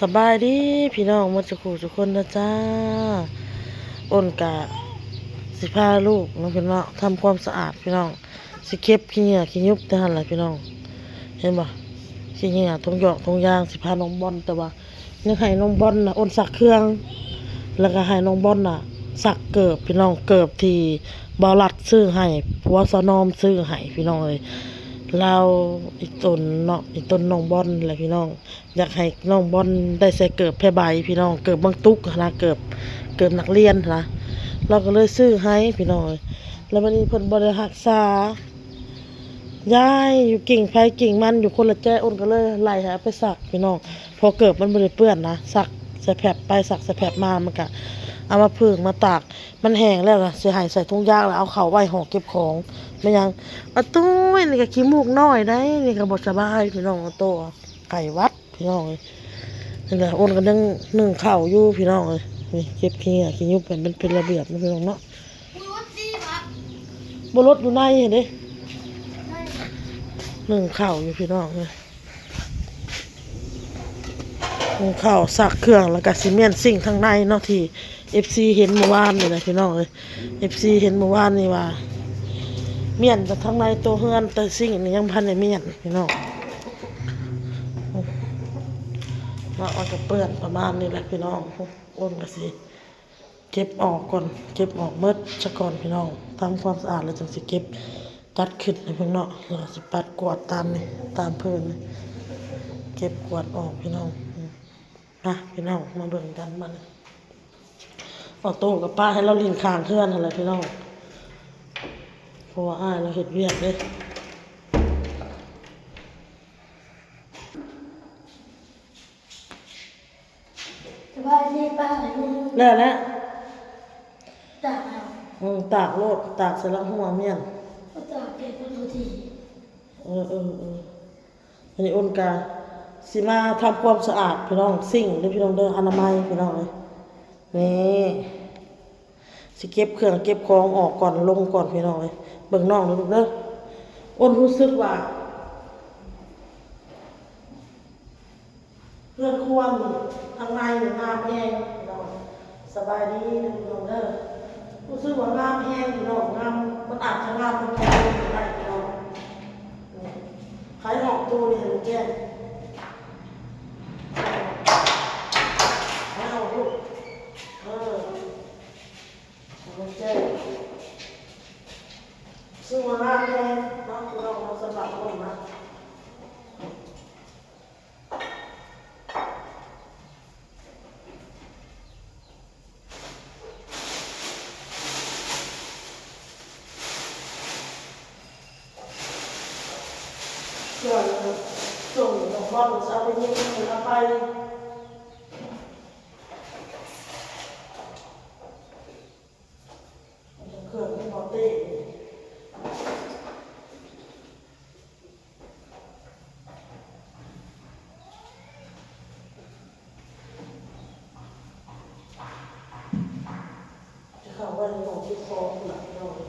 ສະບາຍດີພີ່ນ້ອງໝົດສູ່ຄູ່ສູ່ຄົນເດີຈ້າ. ອ້ນກະຊິພາລູກເນາະພີ່ນ້ອງເນາະ ທຳຄວາມສະອາດພີ່ນ້ອງ, ຊິເກັບຂີ້ເຫຍື້ອຂີ້ຍຸບແຕ່ຫັ້ນແຫຼະພີ່ນ້ອງ. ເຫັນບໍ່ ຂີ້ເຫຍື້ອຖົງຢອກຖົງຢາງ ຊິພານ້ອງບອນ ແຕ່ວ່າ ຍັງໃຫ້ນ້ອງບອນນະ ອ້ນຊັກເຄື່ອງ ແລ້ວກໍໃຫ້ນ້ອງບອນນະ ຊັກເກີບພີ່ນ້ອງ, ເກີບທີ່ບ່າວລັດຊື້ໃຫ້ ຜົວສາວນອມຊື້ໃຫ້ພີ່ນ້ອງເອີຍ. ລາວອີຕົນເນາະ ອີຕົນນ້ອງບອນແຫຼະພີ່ນ້ອງ, ຢາກໃຫ້ນ້ອງບອນໄດ້ໃສ່ເກີບຜ້າໃບພີ່ນ້ອງ, ເກີບບັງຕຸກຫັ້ນນະ ເກີບ ເກີບນັກຮຽນຫັ້ນນະ, ລາວກໍເລີຍຊື້ໃຫ້ພີ່ນ້ອງເອີຍ. ແລ້ວບັດນີ້ເພິ່ນບໍ່ໄດ້ຮັກສາ ຍ້າຍຢູ່ກິ່ງໃຜກິ່ງມັນ ຢູ່ຄົນລະແຈ. ອ້ນກໍເລີຍໄລ່ໃຫ້ເອົາໄປຊັກພີ່ນ້ອງ, ເພາະເກີບມັນບໍ່ໄດ້ເປື້ອນນະ, ຊັກໃສ່ແຟບໄປຊັກໃສ່ແຟບມາ, ມັນກະເອົາມາເຜິ້ງມາຕາກ ມັນແຫ້ງແລ້ວລະ ຊິໃຫ້ໃສ່ຖົງຢາງ ແລ້ວເອົາເຂົ້າໄວ້ຫ້ອງເກັບຂອງ. ແມ່ນຫຍັງ ອາໂຕ້ຍ ນີ້ກະຂີ້ມູກນ້ອຍໃດ໋, ນີ້ກະບໍ່ສະບາຍພີ່ນ້ອງ, ອາໂຕ້ ໄຂ້ຫວັດພີ່ນ້ອງເອີຍ. ນີ້ແຫຼະ ອ້ນກໍຍັງໜຶ້ງເຂົ້າຢູ່ພີ່ນ້ອງເອີຍ, ນີ້ເກັບຂີ້ເຫຍື້ອຂີ້ຍຸບໃຫ້ມັນເປັນລະບຽບເນາະພີ່ນ້ອງເນາະ. ບໍ່ລົດຢູ່ໃນຫັ້ນເດ້ ໜຶ້ງເຂົ້າຢູ່ພີ່ນ້ອງເອີຍ, ໜຶ້ງເຂົ້າ ຊັກເຄື່ອງ ແລ້ວກະຊິມ້ຽນຊິງທາງໃນເນາະ ທີ່ເອັຟຊີເຫັນມື້ວານນີ້ນະພີ່ນ້ອງເອີຍ. ເອັຟຊີເຫັນມື້ວານນີ້ວ່າມ້ຽນແຕ່ທາງໃນໂຕເຮືອນ, ແຕ່ຊິງນີ້ຍັງບໍ່ທັນໄດ້ມ້ຽນພີ່ນ້ອງເນາະ. ມັນກະເປື້ອນປະມານນີ້ແຫຼະພີ່ນ້ອງ, ອ້ນກະຊິ ເກັບອອກກ່ອນ ເກັບອອກໝົດຊະກ່ອນພີ່ນ້ອງ, ທຳຄວາມສະອາດແລ້ວຈັ່ງຊິເກັບ ຈັດຂຶ້ນໃຫ້ເບິ່ງເນາະ. ແລ້ວຊິປັດກວາດຕາມນີ້ ຕາມພື້ນນີ້ ເກັບກວາດອອກພີ່ນ້ອງ. ມາພີ່ນ້ອງ ມາເບິ່ງກັນບັດນີ້. ອອໂຕ້ກໍປະໃຫ້ລາວຫຼິ້ນຂ້າງເຮືອນຫັ້ນແຫຼະພີ່ນ້ອງ, ເພາະວ່າອ້າຍລາວເຮັດວຽກເດ້. ສະບາຍດີປ້າລຸງ. ແລ້ວແຫຼະ ຕາກເອົາ. ອື ຕາກໂລດ ຕາກໃສ່ລຳຫົວມ້ຽນ. ຕາກເກັບໄວ້ພໍດີ. ເອີ ເອີ ເອີ. ອັນນີ້ອ້ນກະຊິມາທຳຄວາມສະອາດພີ່ນ້ອງ, ຊິງເດີພີ່ນ້ອງເດີ, ອະນາໄມພີ່ນ້ອງເອີຍ. ນີ້ ຊິເກັບເຄື່ອງເກັບຂອງອອກກ່ອນ ລົງກ່ອນພີ່ນ້ອງເອີຍ. ເບິ່ງນ້ອງເດີລູກເດີ. ອ້ນຮູ້ສຶກວ່າເຮືອນຄົວນີ້ທາງໃນນີ້ງາມແຮງພີ່ນ້ອງ. ສະບາຍດີເດີພີ່ນ້ອງເດີ. ຮູ້ສຶກວ່າງາມແຮງພີ່ນ້ອງ, ງາມ, ມັນອາດຈະງາມເປັນແຕ່ໄດ້ພີ່ນ້ອງ. ນີ້ ໃຜອອກຕູ້ນີ້ໃຫ້ແຈ້ງ ໃຜອອກລູກ ເອີ. ໂອເຄ ຊື່ວ່າງາມແຮງເນາະ ພີ່ນ້ອງເນາະ ສຳລັບຄົນນະ. ສ່ວນ ສ່ວນຂອງບ່ອນເອົາໄປຍິງ ເອົາໄປ ເຄື່ອງທີ່ບໍ່ເຕະ ຈະເຂົ້າໄວ້ໃນຫ້ອງເກັບຂອງພຸ້ນລະ ພີ່ນ້ອງເອີຍ.